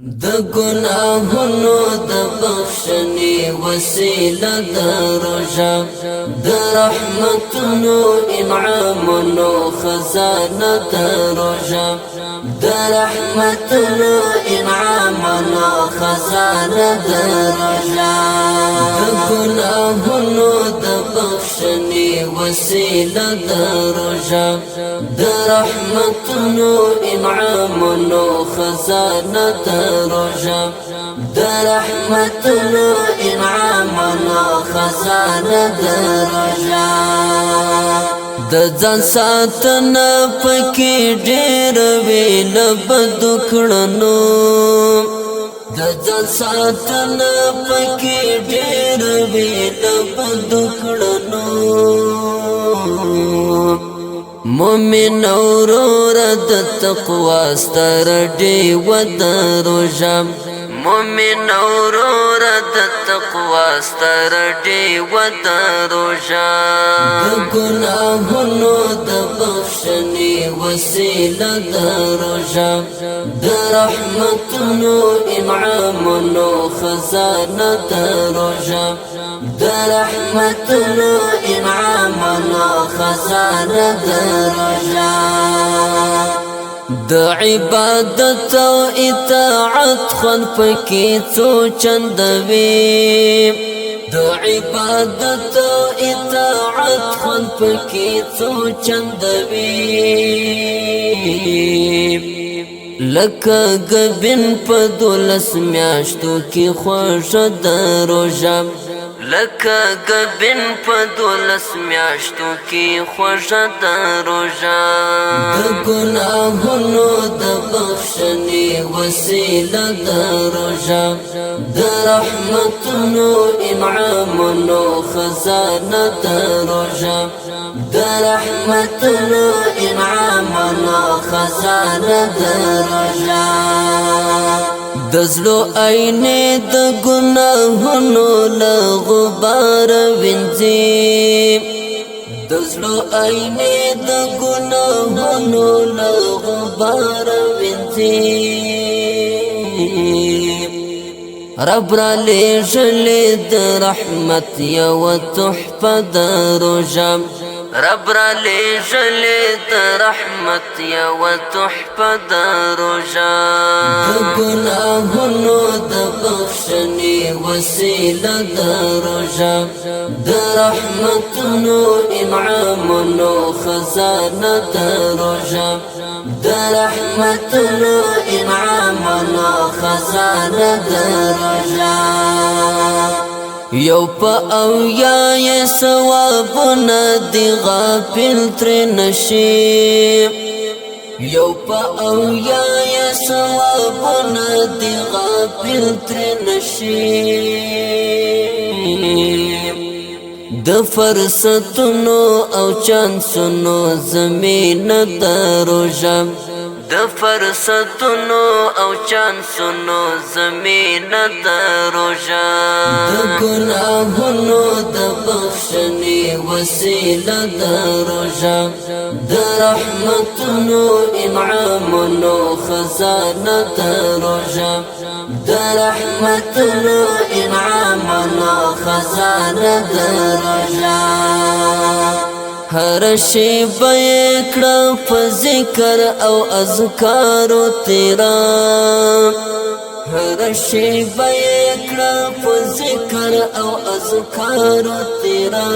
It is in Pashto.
د ګناهونو د بخښنې وسیله د روژه، د رحمتونو انعامونو خزانه د روژه، د رحمتونو انعامونو خزانه د روژه، د ګناهونو د بخښنې وسیله د روژه، د رحمتونو انعامونو خزانه د روژه، د رحمتونو انعامونو خزانه د روژه. د ځان ساتنه پکې ډېر وی له بدو کړنو، د ځان ساتنه پکې ډېر وی له بدو کړنو. مومن ورور، د تقوا ستر ډیوه د روژه، مومن ورور، د تقوا ستر ډیوه د روژه، د ګناهونو د بخښنې وسیله د روژه، د رحمتونو انعامونو خزانه د روژه، د رحمتونو انعامونو خزانه د روژه. د عبادت او اطاعت خوند پکې څو چندوي، د عبادت او اطاعت خوند پکې څو چندوي، لکه غبن په 12 میاشتو کې خوښ د روژه، لکه غبن په 12 میاشتو کې خوښ د روژه، د ګناهونو د بخښنې وسیله د روژه، د رحمتونو انعامونو خزانه د روژه، د رحمتونو انعامونو خزانه د روژه. د زړه آینې د ګناهونو له غبار وینځي، د زړه آینې د ګناهونو له غبار وینځي. رب را لېږلې د رحمت یو تحفه د روژه، رب را لېږلې د رحمت یو تحفه د روژه، د ګناهونو د بخښنې وسیله د روژه، د رحمتونو انعامونو خزانه د روژه، د رحمتونو انعامونو خزانه د روژه. یو په او یا یې ثوابونه دی غافل تر نشي، یو په او یا یې ثوابونه دی غافل تر نشي. د فرصتونو او چانسونو زمين د روژه، د فرصتونو او چانسونو زمين د روژه، د ګناهونو د بخښنې وسیله د روژه، د رحمتونو انعامونو خزانه د روژه، د رحمتونو انعامونو خزانه د روژه. هر شی به کړه په ذکر او اذکارو تیرا، هر شی به کړه په ذکر او اذکارو تیرا.